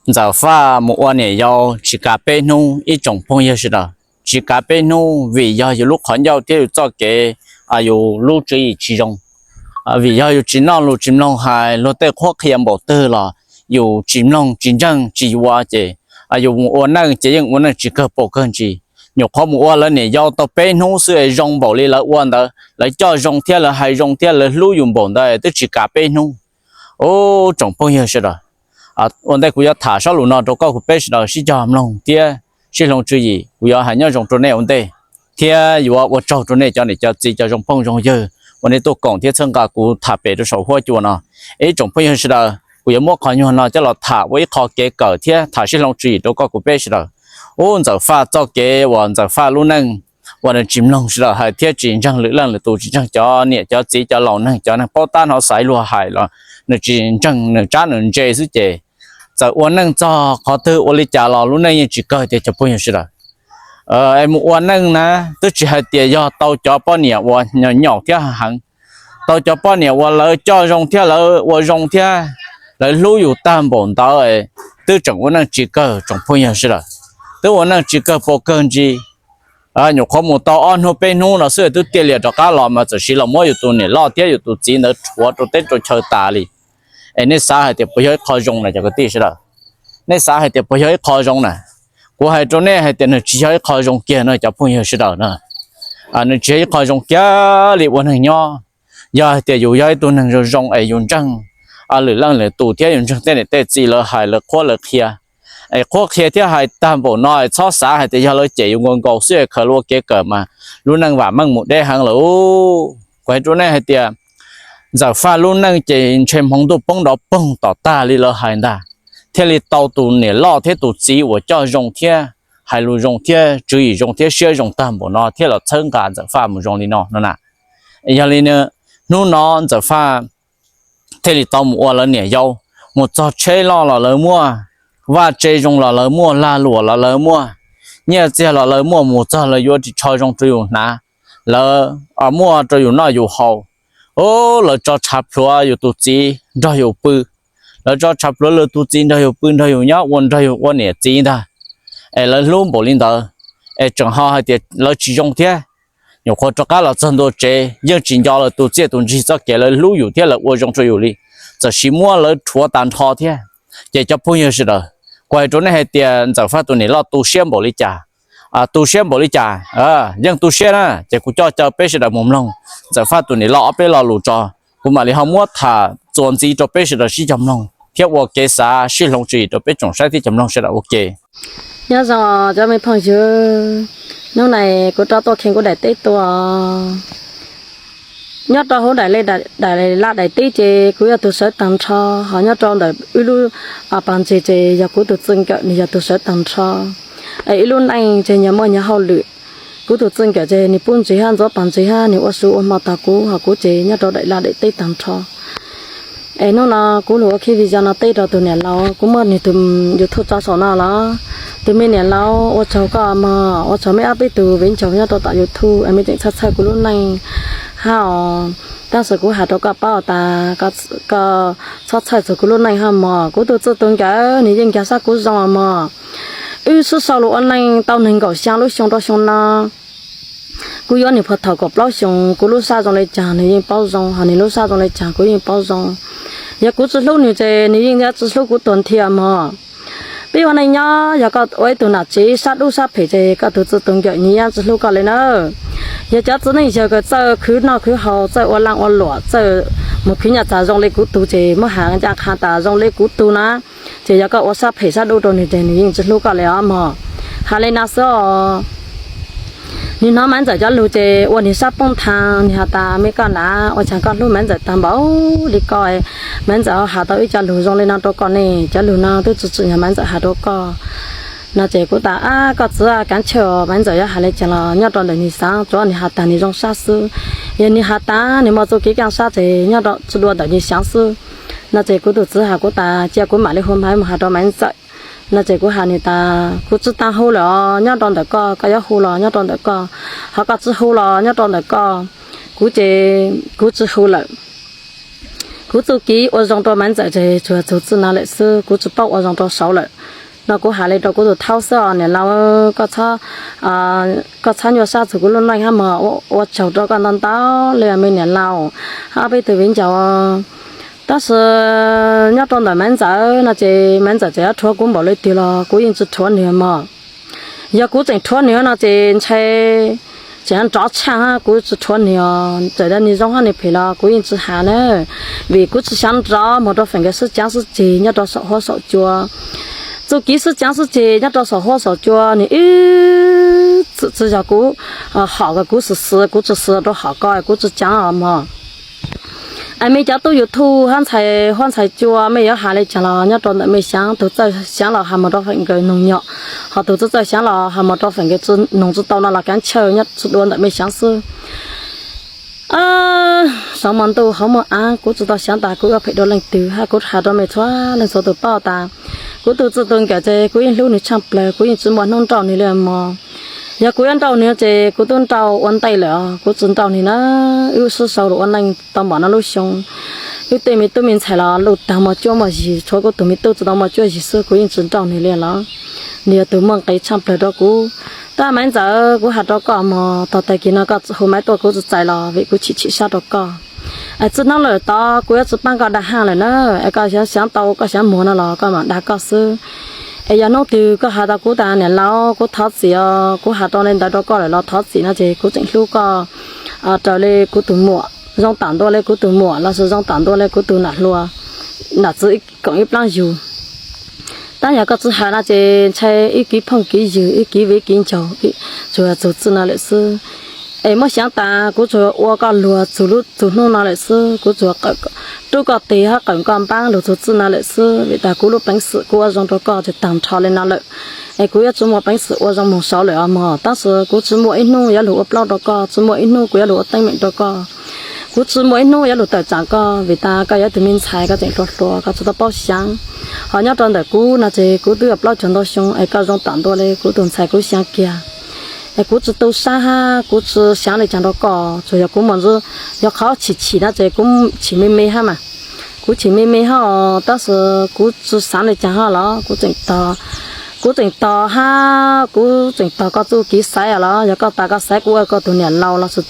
Ntxawm Faj mus ua niam yau tsis kav peb hnub ib tsoom phooj ywg sawv daws, tsis kav peb hnub vim yog yus lub qhov ncauj thiab yus txoj kev, yus lub tswv yim tsis zoo, vim yog yus tsis noj lus tsis mloog hais, luag tej qhuab qhia npaum twg los yus tsis mloog tsis ntseeg tsis yuav ces yus mus ua neej ces yeej ua neej tsis kawg pom kawg ntsis. Nyuam qhuav mus ua lawv niam yau tau peb hnub xwb es zoo npaum li lawv ua ntawd, lawv coj zoo thiab lawv hais zoo thiab lawv hlub yus npaum ntawd twb tsis kav peb hnub. Ub, tsoom phooj ywg sawv daws, ua ntej kuv yuav tham zaj lus no rau koj kuv peb sawv daws sib cog mloog thiab sib hloov tswv yim, kuv yuav hais nyob zoo rau nej ua ntej, thiab yuav ua tsaug rau nej cov niam cov txiv cov zoo phooj zoo ywg uas nej tuaj koom thiab txhawb nqa kuv tham pem rau saum huab cua no. Ib tsoom phooj ywg sawv daws, kuv yuav muab qhov nyuag no coj los tham ua ib qho kev kawm thiab tham sib hloov tswv yim rau koj kuv peb sawv daws. Ub, Ntxawm Faj txoj kev uas Ntxawm Faj lub neej uas nws tsis mloog sawv daws hais thiab tsis ntseeg lwm leej lwm tus, tsis ntseeg cov niam cov txiv cov laus neeg, cov neeg paub tab hnov xaiv luag hais los nws tsis ntseeg, nws tsab nws ntse xwb ces txawm ua neej txog qhov twg ua li cas los lub neej yeej tsis kawg tiag cov phooj ywg sawv daws. Es mus ua neej na, twb tsis hais tias yog tau cov poj niam uas nyaum thiab heev, tau cov poj niam uas lawv coj zoo thiab lawv ua zoo thiab lawv hlub yus tag npaum ntawd twb tseem ua neej tsis kawg tsoom phooj ywg sawv daws, twb ua neej tsis kawg pom kawg ntsis. Nyuam qhuav mus tau ob hnub peb hnub no xwb twb tiaj lias rov qab los mas txawm siv los muab yus tus niam loj thiab yus tus txiv ntawd rhuav rau teb rau chaw tas li. Es nej xav hais tias puas yog ib qho zoo na cov kwv tij sawv daws? Nej xav hais tias puas yog ib qho zoo na? Kuv hais rau nej hais tias nws tsis yog ib qho zoo kiag no cov phooj ywg sawv daws na. Nws tsis yog ib qho zoo kiag li ua neeg nyob. Yog hais tias yus yog ib tug neeg zoo zoo es yus ntseeg lwm leej lwm tus thiab yus ntseeg tej niam tej txiv lawv hais lawv qhuab lawv qhia, es qhuab qhia thiab hais tag npaum no es txhob xav hais tias yog lawv cem yus nkaus nkaus xwb es khaws lub ua kev kawm mas lub neej vam meej mus deb heev lawm. Kuv hais rau nej hais tias Ntxawm Faj lub neej ces ntshe hmoov ntuj poob nrov poog tom tag li lawv hais ntag, thiaj li tau tus niam loj thiab tus txiv uas coj zoo thiab hais lus zoo thiab tswv yim zoo thiab siab zoo tag npaum no thiaj los txhawb nqa Ntxawm Faj mus zoo li no no na. Yog li hnub no Ntxawm Faj thiaj li tau mus ua lawv niam yau, mus txog tsheb loj los lawv muaj, vaj tse zoo los lawv muaj, lag luam los lawv muaj, nyiaj txiag los lawv muaj, mus txog lawv yuav ris tsho zoo rau yus hnav, lawv muaj rau yus noj yus haus. Lawv tso tshav plhuav yus tus txiv nrog yus pw, lawv tso tshav plhuav lawv tus txiv nrog yus pw nrog yus nyob ua nrog yus ua niam txiv ntag. Es lawv hlub npaum li ntawd, es tseem ho hais tias lawv tsis zoo thiab. Nyuam qhuav rov qab los txog ntua tsev yeej tsis nco lawv tus txiaj tus ntsig txoj kev lawv hlub yus thiab lawv ua zoo rau yus li, txawm sis muab lawv rhuav tag nrho thiab. Ces cov phooj ywg sawv daws, kuv hais rau nej hais tias Ntxawm Faj tus niam loj tu siab npaum li cas, tu siab npaum li cas, yeej tu siab na. Ces kuv coj caw peb sawv daws mus mloog Ntxawm Faj tus niam loj ob peb lo lus tso, kuv mam li ho muab tham txuas ntxiv rau peb sawv daws sib cog mloog thiab ua kev xav sib hloov tswv yim rau peb tsoom saib thiab cov mloog sawv daws ua ke. Nyob zoo cov me phooj ywg, hnub no kuv rov tuaj kheev kuv daim teb tuaj. Nyob rau hauv daim, daim laj daim teb ces kuv yog tus sawv tag nrho, ho nyob rau ntawm wb lub pas ntses ces yog kuv tus txij nkawm nws yog tus sawv tag nrho. Es wb lub neej ces nyias muaj nyias hauj lwm. Kuv tus txij nkawm ces nws pub ntses hab ntxuav pas ntses hab nws ua su ua hmo tog kuv, ho kuv ces nyob rau daim laj daim teb tag nrho. Es hnub no kuv lug ua khib video no teb rau tus niam laus, kuv muab nws tus YouTube tso saum no los. Tus me niam laus, ua tsaug koj mog, ua tsaug meb ob peb tug viv ncaus nyob rau tom YouTube es meb tseem txhawj txhawj kuv lub neej hab os. Tab sis kuv has rau koj paub tas koj txhob txhawj txog kuv lub neej hab mog. Kuv tus txij tus nkawm nws yeej ncaag sab kuv zoo mog. Wb sib sau lug ua neej tau nees nkaum xyaa lub xyoo rau xyoo no. Kuv yuav nws puag thaum kaum plaub xyoos, kuv lub sab zoo le caag nws yeej paub zoo, ho nws lub sab zoo le caag kuv yeej paub zoo. Yog kuv tsi hlub nws ces nws yeej yuav tsi hlub kuv tuag nthi mog. Peb ua neej nyob yog koj ua ib tug nam tsev sab dub sab phem ces koj tus txij tus nkawm nws yeej tsi hlub koj le nawb. Yog cov txiv neej yawg kws txawj khwv noj khwv haus, txawj ua laaj ua luam, txawj mus khwv nyiaj txag zoo le kuv tug ces muab has ncaaj qha tas zoo le kuv tug na, ces yog koj ua sab phem sab dub rau nws ces nws yeej tsi hlub koj le os mog. Has le no xwb os. Nws hnov Maiv Ntxawm cov lug ces ua nws sab poob thaag, nws has tas, me koj nam, ua caag koj hlub Maiv Ntxawm taag npaum li koj, Maiv Ntxawm ho has tau ib co lug zoo le no rau koj ne? Cov lug no twb tsi tsim nyog Maiv Ntxawm has rau koj. No ces kuv tas, ab, koj txiv, kaav chawj, Maiv Ntxawm yuav has le caag los nyob rau ntawm nws xaav, tsuav nws has tas nws zoo sab xwb. Yog nws has tas nws muaj txuj kev kaaj sab ces nyob rau tsi dua ntawm nws xaav xwb. No ces kuv tus txiv has kuv tas, cia kuv mam li hu Maiv mus has rau Maiv Ntxawm. No ces kuv has nws tas, kuv tsi taag hu lawm os, nyob rau ntawm koj, koj yuav hu los nyob rau ntawm koj, ho koj tsi hu los nyob rau ntawm koj. Kuv ces kuv tsi hu lawm. Kuv txuj kev ua zoo rau Maiv Ntxawm ces tsuas txug txij no lawm xwb, kuv tsi paub ua zoo rau saud lawm. No kuv hais li rau kuv tus thaub xwb os niam laus, koj txhob nyuaj sab txug kuv lub neej hab mog, ua tsaug rau koj ntau ntau li me niam laus hab peb tug viv ncaus. Tab sis nyob rau ntawm Maiv Ntxawm no ces Maiv Ntxawm txawm yuav rhuav kuv npaum li twg los kuv yeej tsis rhuav nws mog. Yog kuv tseem rhuav nws no ces ntshai tseem nrov tshaj hab kuv tsis rhuav nws os. Txawm tias nws zoo hab nws phem los kuv yeej tsis has na, vim kuv tsis xyav nrov mus rau feem nkawd sib caav sib ceg nyob rau saum huab saum cua. Txuj kev sib caav sib ceg nyob rau saum huab saum cua nws ib txwm tsis yog kuv hom kom kuv xwm xwm, kuv tsis xwm rau hom ko kuv tsis caav os mog. Es mej cov tub YouTube hab ntxhais huab ntxhais cua mej yuav has li caag los nyob rau ntawm mej xyaav, tug txawj xyaav los has mus rau feem nkawd noog nyom, ho tug txawj txawj xyaav los has mus rau feem nkawd noog tsis tau no los kav chawj nyob tsis dua ntawm mej xyaav xwb. Saum mo ntuj hauv muaj av, kuv tsis tau xyaav tas kuv ua phem rau leej twg hab kuv has rau mej txhua leej txhua tug paub tas kuv tug txij tug nkawm ces kuv yeej hlub nws tshaaj plawg, kuv yeej tsis muaj hnub nrauj nws li mog. Yog kuv yuav nrauj nws ces kuv tub nrauj ua ntej lawm, kuv tsis nrauj nws na. Wb sib sau lug ua neej tau npaum no lub xyoo, wb tej me tub me ntxhais los luj taag muaj cuab muaj yig, tshuav kuv tug me tub tsis tau muaj cuab yig xwb kuv yeej tsis nrauj nws li los. Nws yog tug muaj nqis tshaaj plawg rau kuv. Tab Maiv Ntxawm, kuv has rau koj mog, tog tag kis no koj hu Maiv tuaj kuv tsis txais los vim kuv chim chim sab rau koj. Es txij hnub lawm tod kuv yuav tsis paab koj dag haj lawm na, es koj xyaav tau koj xyaav muag no los koj mam dag koj xwb. Es yog hnub twg koj has tau kuv tas niam laus kuv thov txim os, kuv has rau li ntawd rau koj lawm los thov txim no ces kuv tseem hlub koj raws li kuv tus muam, zoo tam ntua li kuv tus muam lossis zoo tam ntua li kuv tus nam hluas, nam txiv koom ib plaab yug. Tab yog koj tsis has no ces ntshai ib kiv phooj kiv ywg, ib kiv viv kiv ncaus, tsuas txug txij no lawm xwb. Es muab xyaav tas kuv tsuas ua koj luag txug hnub no lawm xwb, kuv tsuas rub koj teg hab qawm koj npaab lug txug txij no lawm xwb, vim tas kuv lub peev xwm kuv ua zoo rau koj tsis taag nrho li no lawm. Es kuv yuav tsis muaj peev xwm ua zoo moog saud lawm os mog, tab sis kuv tsis muaj ib hnub yuav lug ua plaub rau koj, tsis muaj ib hnub kuv yuav lug ua teeb meem rau koj. Kuv tsis muaj ib hnub yuav lug tawm tsaam koj, vim tas koj yog ib tug me ntxhais koj tseem hluas hluas koj tsis tau paub xyaav. Ho nyob rau ntawm kuv no ces kuv twb yuav plaub caug ntau xyoo es koj zoo tam ntua li kuv tus ntxhais kuv xyaav kiag. Es kuv tsis tu sab hab kuv tsis xyaav li caag rau koj, tsuas yog kuv muaj ntsis, yog qhov chim chim no ces kuv chim me me hab mas. Kuv chim me me hab os, tab sis kuv tsis xaav li caag hab los kuv tseem tog, kuv tseem tog hab kuv tseem tog koj txuj kev xaiv os los yog koj tas koj xaiv kuv ua koj tus niam laus lossis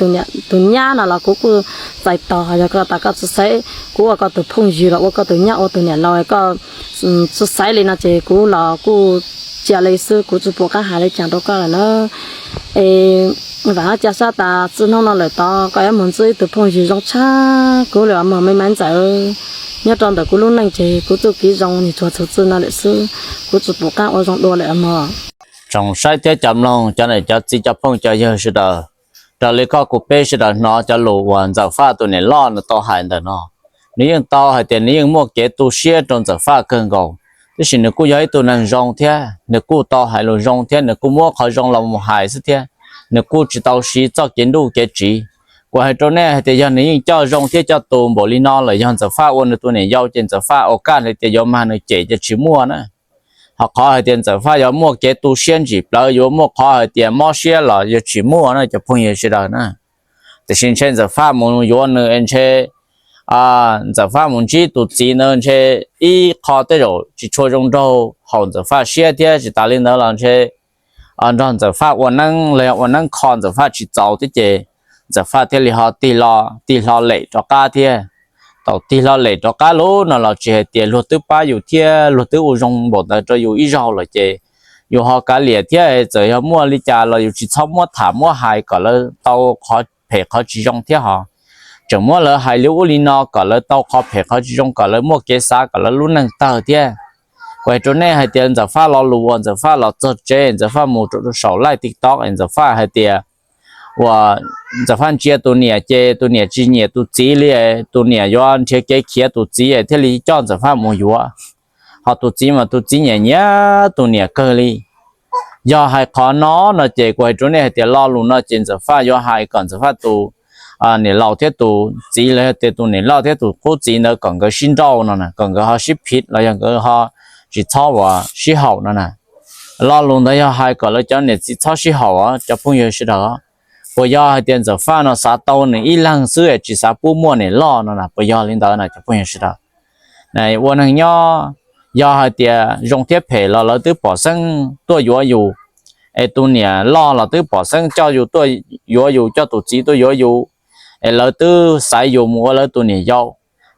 tus nyab no los kuv kuj txais tog, yog koj tas koj tsis xaiv kuv ua koj tus phooj ywg los ua koj tus nyab ua tus niam laus, koj tsis xaiv li no ces kuv los kuj cia li xwb, kuv tsis pum qaab has li caag rau koj lawm na. Es vaam hab ca sab tas txij hnub no lawm tod koj yuav moog txwb ib tug phooj ywg zoo tshaj kuv lawm mog me Maiv Ntxawm. Nyob rau ntawm kuv lub neej ces kuv txuj kev zoo nwg tsuas txug txij no lawm xwb, kuv tsis pum qaab ua zoo dua lawm mog. Tsoom saib thiab cov mloog, cov niam cov txiv cov phooj cov ywg sawv daws, raws li koj kuv peb sawv daws hnov cov lus uas Ntxawm Faj tus niam loj nws tau hais ntawm no, nws yeej tau hais tias nws yeej muaj kev tu siab rau Ntxawm Faj kawg nkaus, tab sis nws kuj yog ib tug neeg zoo thiab nws kuj tau hais lus zoo thiab nws kuj muab qhov zoo los mus hais xwb thiab nws kuj tsis tau siv txoj kev ntuj kev tsiv. Kuv hais rau nej hais tias yog nws yeej coj zoo thiab coj tus npaum li no lawm, yog Ntxawm Faj ua nws tus niam yau ces Ntxawm Faj ua kaj hais tias yuav mag nws cem ces tsis muaj na. Ho qhov hais tias Ntxawm Faj yuav muaj kev tu siab ntsim plawv, yuav muaj qhov hais tias mob siab los yog tsis muaj na cov phooj ywg sawv daws na. Tiam sis ntshe Ntxawm Faj mus yuav nws ntshe Ntxawm Faj mus ntsib tus txiv ntawd ntshe ib qho tej zaum tsis tshua zoo nraug haum Ntxawm Faj siab thiab tsis tas li ntawd los ntshe nrog Ntxawm Faj ua neeb los yog ua neeb kho Ntxawm Faj tsis txaus thiab ces Ntxawm Faj thiaj li ho tig hlo lem rov qab thiab. Thaum tig hlo lem rov qab lawm no los tsis hais tias luag twb pab yus thiab luag twb ua zoo npaum ntawd rau yus ib zaug lawm ces yus ho kav liam thiab, txawm yog muaj li cas los yus tsis txhob muab tham muab hais kom lawv tau qhov phem qhov tsis zoo thiab ho tseem muab lawv hais li ub li no kom lawv tau qhov phem qhov tsis zoo, kom lawv muaj kev xav kom lawv lub neej tawg thiab. Kuv hais rau nej hais tias Ntxawm Faj lo lus uas Ntxawm Faj los txog tsev, Ntxawm Faj mus rau saum live TikTok, Ntxawm Faj hais tias uas Ntxawm Faj ntsia tus niam ces tus niam tsis nyiam tus txiv li, tus niam yuav nrhiav kev khiav tus txiv thiaj li coj Ntxawm Faj mus yuav. Ho tus txiv mas tus txiv nyiam nyiam tus niam kawg li. Yog hais qhov no no ces kuv hais rau nej hais tias lo lus no ces Ntxawm Faj yuav hais kom Ntxawm Faj tus niam laus thiab tus txiv los yog tias tus niam loj thiab tus qub txiv ntawd kom nkawd sib nrauj no na, kom nkawd ho sib phiv los yog nkawd ho tsis txhob uas sib haum no na. Lo lus ntawd yog hais kom lawv cov niam txiv txhob sib haum os cov phooj ywg sawv daws. Puas yog hais tias Ntxawm Faj no xav tau nws ib leeg xwb tsis xav pub muaj niam loj no na? Puas yog li ntawd na cov phooj ywg sawv daws? Ua neeg nyob Yog hais tias zoo thiab phem los lawv twb pom xeeb tuaj yuav yus, es tus niam loj los twb pom xeeb coj yus tuaj yuav yus, coj tus txiv tuaj yuav yus, es lawv twb xaiv yus mus ua lawv tus niam yau.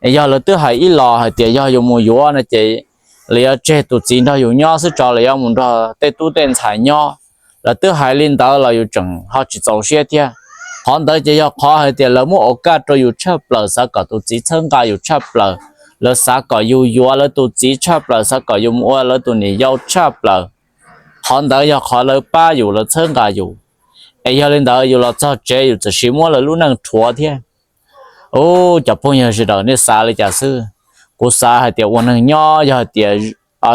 Es yog lawv twb hais ib los hais tias yog yus mus yuav no ces lawv yuav tseg tus txiv nrog yus nyob xwb tso, lawv yuav mus nrog tej tub tej ntxhais nyob. Lawv twb hais li ntawd los yus tseem ho tsis txaus siab thiab. Qhov ntawd ces yog qhov hais tias lawv muab ua kaj rau yus tshaj plaws, xav kom tus txiv txhawb nqa yus tshaj plaws, lawv xav kom yus yuav lawv tus txiv tshaj plaws, xav kom yus mus ua lawv tus niam yau tshaj plaws. Qhov ntawd yog qhov lawv pab yus, lawv txhawb nqa yus. Es yog li ntawd yus los txog tsev yus txawm sis muab lawv lub neej rhuav thiab. Ub, cov phooj ywg sawv daws nej xav li cas xwb? Kuv xav hais tias ua neeg nyob yog hais tias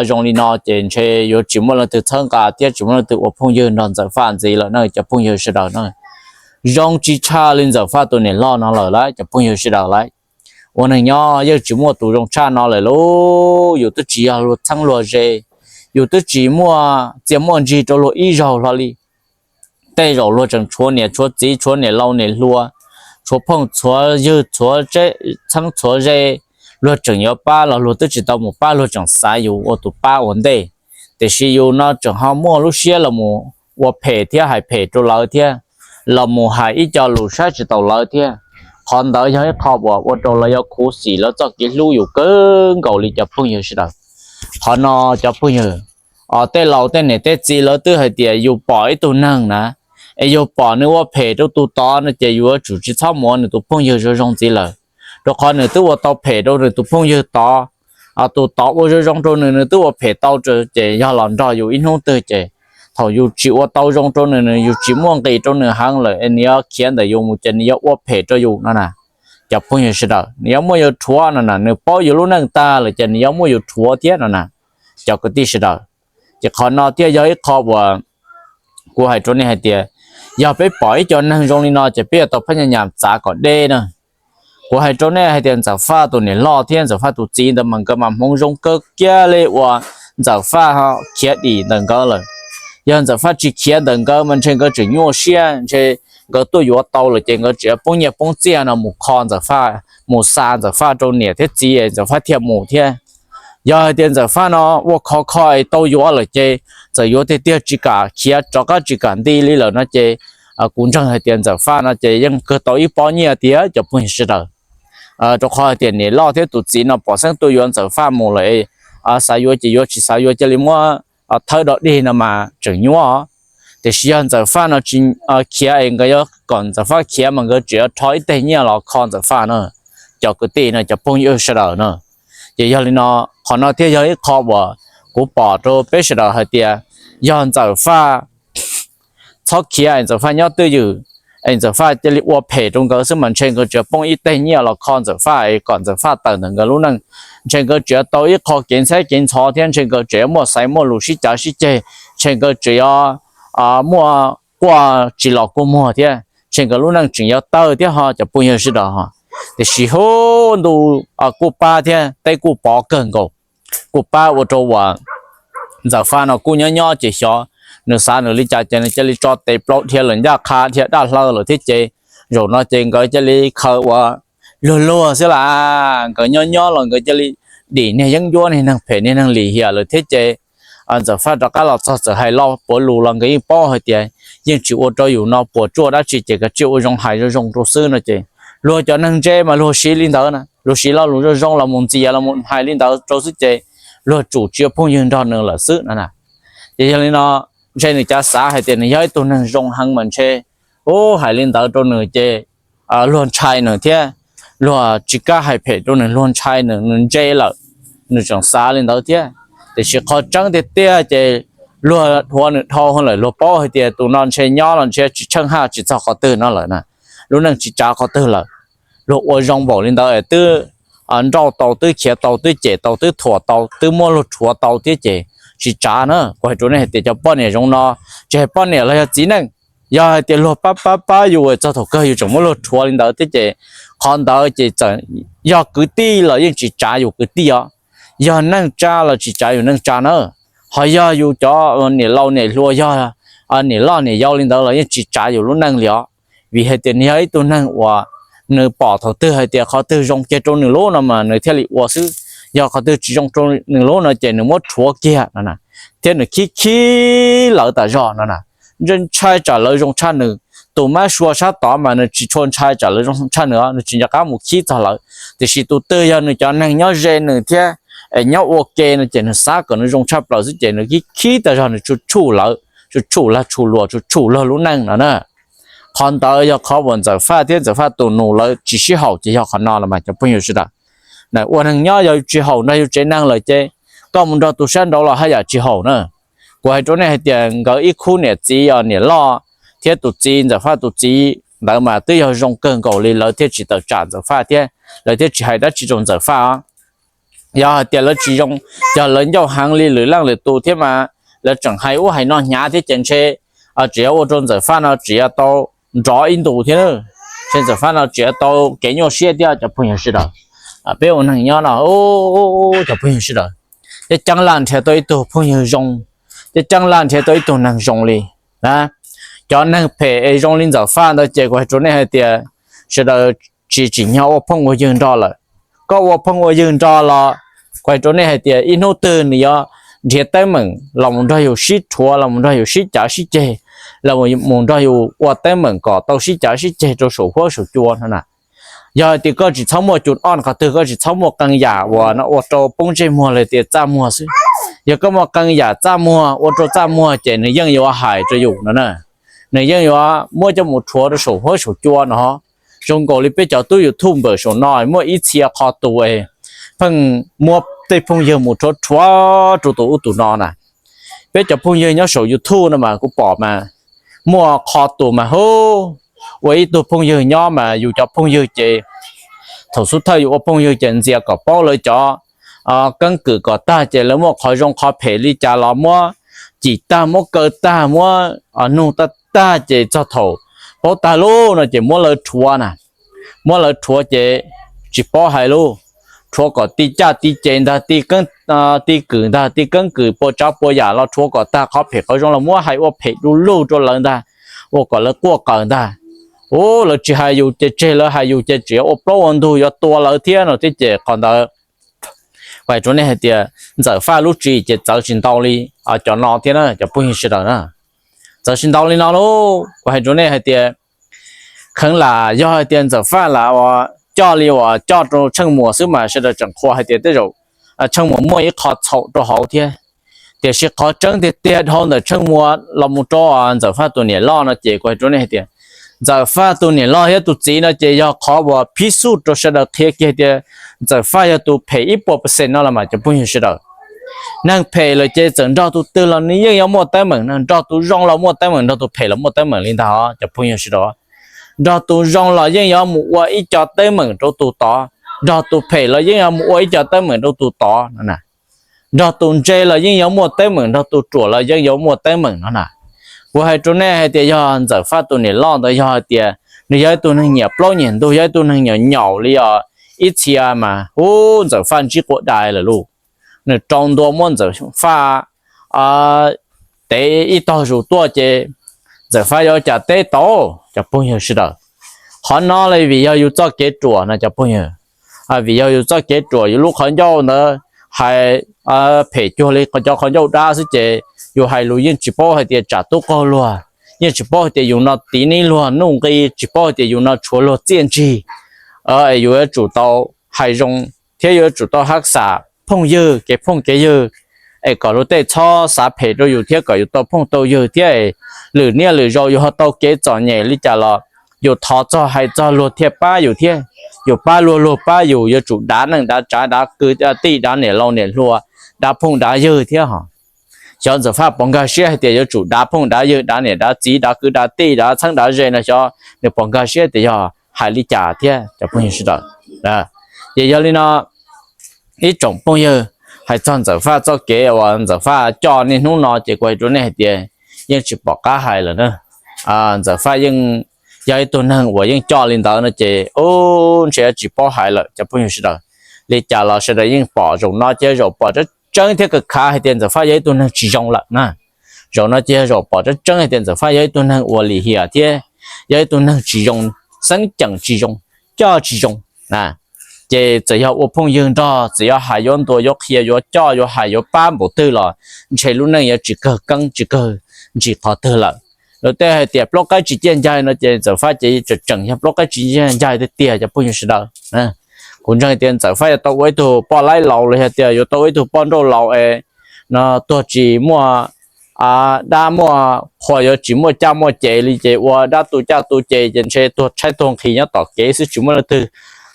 zoo li no ces ntshe yuav tsis muaj leej twg txhawb nqa thiab tsis muaj leej twg ua phooj ywg nrog Ntxawm Faj ntxiv lawm na cov phooj ywg sawv daws na. Zoo tsis tshaj li Ntxawm Faj tus niam loj no lawm lauj cov phooj ywg sawv daws lauj. Ua neeg nyob yeej tsis muaj tus zoo tshaj no lawm lauj. Yus twb tsis yog luag txheeb luag ze, yus twb tsis muaj txiaj muaj ntsig rau luag ib zaug hlo li. Tej zaum luag tseem tshuav niam tshuav txiv, tshuav niam laus niam hluas, tshuav phooj txhuav ywg, txheeb txhuav ze, luag tseem yuav pab los luag twb tsis tau mus pab, luag tseem xav yus ua tus pab ua ntej. Tiam sis yus no tseem ho muaj lub siab los mus ua phem thiab hais phem rau lawv thiab, los mus hais ib co lus saib tsis taus lawv thiab. Qhov ntawd yog ib qho uas ua rau lawv yuav khuv xim lawv txoj kev hlub yus kawg nkaus li cov phooj ywg sawv daws. Qhov no cov phooj ywg, tej laus tej niam tej txiv lawv twb hais tias yus pom ib tug neeg na, es yus pom nws ua phem rau tus tod no ces yus yuav tsum tsis txhob mus ua nws tus phooj ywg zoo zoo ntxiv lawm, rau qhov nws twb ua tau phem rau nws tus phooj ywg tod. Tus tod ua zoo zoo rau nws, nws twb ua phem tau, ces yog los nrog yus ib hnub twg ces thaum yus tsis ua tau zoo rau nws, nws yus tsis muaj nqis rau nws heev lawm es nws yuav khiav ntawm yus mus ces nws yuav ua phem rau yus no na. Cov phooj ywg sawv daws, nws yuav muab yus rhuav no na, nws paub yus lub neej tag lawm ces nws yuav muab yus rhuav thiab no na, cov kwv tij sawv daws. Ces qhov no thiaj yog ib qho uas kuv hais rau nej hais tias, yog peb pom ib co neeg zoo li no ces peb yuav tau phab nyas nyas txav kom deb na. Kuv hais rau nej hais tias Ntxawm Faj tus niam loj thiab Ntxawm Faj tus txiv ntawd mas nkawd mas hmoov zoo kawg kiag li uas Ntxawm Faj khiav dim ntawm nkawd lawm. Yog Ntxawm Faj tsis khiav ntawm nkawd mas ntshe nkawd tseem nyuaj siab, ntshe nkawd tuaj yuav tau lawm ces nkawd tseem poob nyiaj poob txiaj no mus kho Ntxawm Faj, mus xa Ntxawm Faj rau niam thiab txiv Ntxawm Faj thiaj mus thiab. Yog hais tias Ntxawm Faj no ua khov kho es tau yuav lawm ces txawm yuav tiag tiag tsis kam khiav rov qab tsis kam nti li lawm no ces kuv ntseeg hais tias Ntxawm Faj no ces yeej kawg tau ib pob nyiaj tiag cov phooj ywg sawv daws. Rau qhov hais tias niam loj thiab tus txiv no pom xeeb tuaj yuav Ntxawm Faj mus lawm, xav yuav ces yuav, tsis xav yuav cia li muab thawb do dig no mas tseem nyuaj. Tiam sis yog Ntxawm Faj no tsis khiav es nkawd yuav kom Ntxawm Faj khiav mas nkawd tseem yuav rho ib teg nyiaj los kho Ntxawm Faj na, cov kwv tij no cov phooj ywg sawv daws na. Ces yog li no, qhov no thiaj yog ib qho uas kuv pom rau peb sawv daws hais tias yog Ntxawm Faj txhob khiav es Ntxawm Faj nyob twj ywm es Ntxawm Faj cia li ua phem rau nkawd xwb mas ntshe nkawd tseem poob ib teg nyiaj los kho Ntxawm Faj es kom Ntxawm Faj tawm ntawm nkawd lub neej. Ntshe nkawd tseem yuav tau ib qho kev ntxhab kev ntxhov thiab ntshe nkawd tseem yuav muaj xaiv muaj lus sib cav sib ceg, ntshe nkawd tseem yuav muaj quaj tsis los kua muag thiab ntshe nkawd lub neej tseem yuav tawg thiab ho cov phooj ywg sawv daws ho. Tiam sis hu ntu kuj pab thiab teb kuj pov kawg nkaus, kuj pab ua rau uas Ntxawm Faj no kuj nyob nyob ces xyov nws xav nws li cas ces nws cia li tso tes plaub dhia lawm ncaj qha dhia daj hlaw lawm thiab ces zaum no ces nkawd cia li khaws uas luag luag xwb las. Nkawd nyob nyob los nkawd cia li dim niag yeeb ncuab niag neeg phem niag neeg lim hiam lawm thiab ces Ntxawm Faj rov qab los txog txawm hais lo puav lus los nkawd yeej paub hais tias yeej tsis ua rau yus no puas tsuaj dab tsi ces kav tsij ua zoo hais zoo zoo rau xwb no ces luag cov neeg ntse mas luag siv li ntawd na, luag siv lo lus zoo zoo los mus ntxias los mus hais li ntawd rau xwb ces luag tsum tsis ua phooj ywg nrog nws lawm xwb no na. Ces yog li no, ntshe nws cav xav hais tias nws yog ib tug neeg zoo heev mas ntshe ub hais li ntawd rau nws ces luag ntshai nws thiab, luag tsis kam hais phem rau nws, luag ntshai nws, nws ntse lawm, nws tseem xav li ntawd thiab. Tiam sis qhov tseeb tiag tiag ces luag dhuav nws dhau lawm, luag paub hais tias tus no ntshe nyob los ntshe tsis tsheej haj tsis txog qhov twg no lawm na, lub neej tsis tsav qhov twg lawm. Luag ua zoo npaum li ntawd twb nrauj tau, twb khiav tau, twb cem tau, twb thuam tau, twb muab luag rhuav tau thiab ces tsis tsav na. Kuv hais rau nej hais tias cov poj niam zoo no, tsis hais poj niam los yog txiv neej, yog hais tias luag pab pab pab yus txog thaum kawg yus tseem muab luag rhuav li ntawd thiab ces qhov ntawd ces txawm yog kwv tij los yeej tsis tsav yus kwv tij os, yog neej tsa los tsis tsav yus neej tsa na, ho yog yus cov niam laus niam hluas, yog niam loj niam yau li ntawd los yeej tsis tsav yus lub neej li os. Vim hais tias nws yog ib tug neeg uas nws pom thaum twg hais tias qhov twg zoo kiag rau nws lub no mas nws thiaj li ua xwb. yog qhov twg tsis zoo rau nws lub no ces nws muab rhuav kiag no na, thiab nws khib khib lawv tas zog no na. Ntshai tsam lawv zoo tshaj nws. Tus mab sua sab tod mas nws tsis tshua ntshai tsam lawv zoo tshaj nws, nws tsis nco qab mus khib txog lawv. Tiam sis tus twg yog nws cov neeg nyob ze nws thiab es nyob ua ke no ces nws xav kom nws zoo tshaj plaws xwb ces nws khib khib tas zog, nws tsuj tsuj lawv, tsuj tsuj lag tshum luag, tsuj tsuj luag lub neej no na. Qhov ntawd yog qhov uas Ntxawm Faj thiab Ntxawm Faj tus nus lawv tsis sib haum ces yog qhov no los mas cov phooj ywg sawv daws. Ua neeg nyob yog tsis haum nrog yus tsev neeg lawm ces koj mus nrog tus sab nraud los haj yam tsis haum na. Kuv hais rau nej hais tias nkawd ib khub niam txiv os, niam loj thiab tus txiv, Ntxawm Faj tus txiv ntawd mas twb yog zoo kawg nkaus li, lawv thiaj tsis tawm tsam Ntxawm Faj thiab lawv thiaj tsis hais dab tsi rau Ntxawm Faj os. Yog hais tias lawv tsis zoo, yog lawv ncauj heev li lwm leej lwm tus thiab mas lawv tseem hais ub hais no hnyav thiab ces ntshe tseem yuav ua rau Ntxawm Faj no tseem yuav tau nrov ib ntus thiab, ntshe Ntxawm Faj no tseem yuav tau kev nyuaj siab thiab cov phooj ywg sawv daws. Peb ua neeg nyob no cov phooj ywg sawv daws, ceeb ceeb laj nrhiav tau ib tug phooj ywg zoo, ceeb ceeb laj nrhiav tau ib tug neeg zoo li na. Cov neeg phem es zoo li Ntxawm Faj ntawd ces kuv hais rau nej hais tias sawv daws tsis tsim nyog ua phooj ua ywg nrog lawm. Koj ua phooj ua ywg nrog los kuv hais rau nej hais tias ib hnub twg nws yuav nrhiav teeb meem los mus nrog yus sib rhuav, los mus nrog yus sib cav sib ceg, los mus nrog yus ua teeb meem kom tau sib cav sib ceg rau saum huab saum cua no na. Yog hais tias koj tsis txhob muaj cun ob qhov twg, koj tsis txhob muaj qee yam uas no ua rau poob ntsej muag los tias txaj muag xwb. Yog koj muaj qee yam txaj muag ua rau txaj muag ces nws yeej yuav hais rau yus no na. Nws yeej yuav muab coj mus rhuav rau saum huab saum cua no. Zoo nkaus li peb cov tub YouTube npawm saum no muaj ib txhia qho tus pheej muab tej phooj ywg mus rhuav rhuav rau tus ub tus no na. Peb cov phooj ywg nyob saum YouTube no mas kuv pom mas muaj qho tus mas hu, ua ib tug phooj ywg nyob mas yus cov phooj ywg ces thaum xub thawj yus ua phooj ywg ces ntxias kom paub lawv cov keeb kwm kom tag ces lawv muaj qhov zoo qhov phem li cas los muab cim tag, muab kaw tag, muab nug tag tag ces txog thaum paub tag lub no ces muab lawv rhuav na. Muab lawv rhuav ces tsis paub hais lub, rhuav kom ti caj ti ces ntag, ti kwm ntag, ti keeb kwm pua tsav pua yam los rhuav kom tag, qhov phem qhov zoo los muab hais ua phem du lug rau lawv ntag, ua kom lawv quaj qawm ntag. Ub, lawv tsis hais yus ces tseg, lawv hais yus ces tseem yuav ua plaub ua ntug yuav tua lawv thiab no thiab ces qhov ntawd kuv hais rau nej hais tias Ntxawm Faj lub tswv yim ces txawv tsis ntau li cov no thiab na cov phooj ywg sawv daws na. Txawv tsis ntau li no lauj, kuv hais rau nej hais tias kheev lam yog hais tias Ntxawm Faj lam uas coj li uas coj rau Tsheej Muas xwb mas sawv daws tseem qhuas hais tias tej zaum Tsheej Muas muaj ib qho txhaum rau hauv thiab. Tiam sis qhov tseeb tiag tiag dhau ntawm Tsheej Muas los mus rau Ntxawm Faj tus niam loj no ces kuv hais rau nej hais tias Ntxawm Faj tus niam loj thiab tus txiv no ces yog qhov uas phiv xuj rau sawv daws qhia kiag tias Ntxawm Faj yog tus phem ib puas percent no los mas cov phooj ywg sawv daws. Neeg phem lawm ces txawm nrog tus twg los nws yeej yuav muaj teeb meem no, nrog tus zoo los muaj teeb meem, nrog tus phem los muaj teeb meem li ntag os cov phooj ywg sawv daws. Nrog tus zoo los yeej yuav mus ua ib co teeb meem rau tus tod, nrog tus phem los yeej yuav mus ua ib co teeb meem rau tus tod no na. Nrog tus ntse los yeej yuav muaj teeb meem, nrog tus ruam los yeej yuav muaj teeb meem no na. Kuv hais rau nej hais tias yog Ntxawm Faj tus niam loj ntawd yog hais tias nws yog ib tug neeg nyiam plaub nyiam ntug, yog ib tug neeg nyaum nyaum li os ib txhia mas ub Ntxawm Faj ntsib quav dai lawm lauj. Nws rau ntua muab Ntxawm Faj tev ib tog zus tuaj ces Ntxawm Faj yuav ua cas teb tau cov phooj ywg sawv daws. Qhov no li vim yog yus txoj kev ruam no cov phooj ywg. Vim yog yus txoj kev ruam, yus lub qhov ncauj ntawd hais phem cuag li cov qhov ncauj dab xwb ces yus hais lus yeej tsis paub hais tias tsam tub qaug luag, yeej tsis paub hais tias yus no tiv neb luag nuj nqi, tsis paub hais tias yus no tshuav luag txiaj ntsig. Es yus yuav tsum tau hais zoo thiab yuav tsum tau hab xam phooj ywg, kev phooj kev ywg, es kom luag tej txhob xav phem rau yus thiab kom yus tau phooj tau ywg thiab es lwm niaj lwm zaus yus ho tau kev txom nyem li cas los yus thov txog hais txog luag thiaj pab yus thiab. Yus pab luag, luag pab yus, yuav tsum dav neej dav tsav, dav kwv tij, dav niam laus niam hluas, dav phooj dav ywg thiab hos. Xyov Ntxawm Faj puas nkag siab hais tias yuav tsum dav phooj dav ywg, dav niam dav txiv, dav kwv dav tij, dav txheeb dav ze no, xyov nws puas nkag siab tias yog hais li cas thiab cov phooj ywg sawv daws. Ces yog li no, ib tsoom phooj ywg, hais txog Ntxawm Faj txoj kev uas Ntxawm Faj coj niaj hnub no ces kuv hais rau nej hais tias yeej tsis pom qab hais lawm na. Ntxawm Faj yeej yog ib tug neeg uas yeej coj li ntawd no ces ub, ntshe tsis paub hais lawm cov phooj ywg sawv daws. Li cas los sawv daws yeej pom zaum no ces zaum pom tseeb tseeb thiab kawg khav hais tias Ntxawm Faj yog ib tug neeg tsis zoo lawm na. Zaum no ces yog zaum pom tseeb tseeb hais tias Ntxawm Faj yog ib tug neeg uas lim hiam thiab yog ib tug neeg tsis zoo, xeeb ceem tsis zoo, coj tsis zoo na. ces txawm yog ua phooj ywg nrog, txawm yog hais yuav ntuas yuav qhia yuav coj yuav hais yuav pab npaum twg los ntshe lub neej yuav tsis kawg keeb tsis kawg ntsis qhov twg lawm. Luag tej hais tias plaub qaib tsis ciaj ncaig no ces Ntxawm Fab ces tseem tseem yog plaub qaib tsis ciaj ncaig tiag tiag cov phooj ywg sawv daws. Kuv ntseeg tias Ntxawm Fab yuav tau ua ib tug poj laib laus los yog tias yuav tau ua ib tug poj nrauj laus es no tuag tsis muaj dab muaj qhua, yuav tsis muaj caj muaj ces li ces ua dab tu caj tu ces ces ntshe tuag tshaib tuag nqhis nyob tom kev xwb, tsis muaj leej twg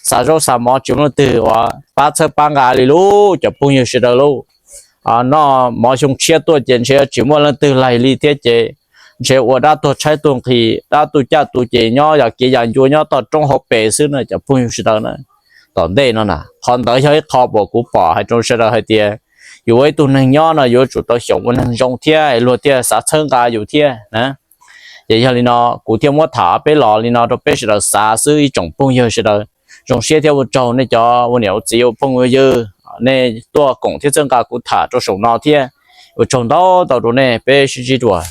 xav zaub xav mov, tsis muaj leej twg uas pab txhawb pab nqa li lauj cov phooj ywg sawv daws lauj. Noj mov xyoo tshiab tuaj ces ntshe tsis muaj leej twg laig li thiab ces ntshe ua dab tuag tshaib tuag nqhis dab tu caj tu ces nyob yam kev yam ncua nyob toj roob hauv pes xwb na cov phooj ywg sawv daws na. Tom ntej no na qhov ntawd yog ib qho uas kuv pom hais rau sawv daws hais tias yus ua ib tug neeg nyob no yuav tsum tau xyaum ua neeg zoo thiab luag thiaj xav txhawb nqa yus thiab na. Ces yog li no kuv thiaj muab tham peb los li no rau peb sawv daws xav xwb ib tsoom phooj ywg sawv daws. Zoo siab thiab ua tsaug nej cov ua niam ua txiv ua phooj ua ywg, nej tuaj koom thiab txhawb nqa kuv tham rau saum no thiab. Ua tsaug ntau ntau rau nej, peb sib ntsib dua.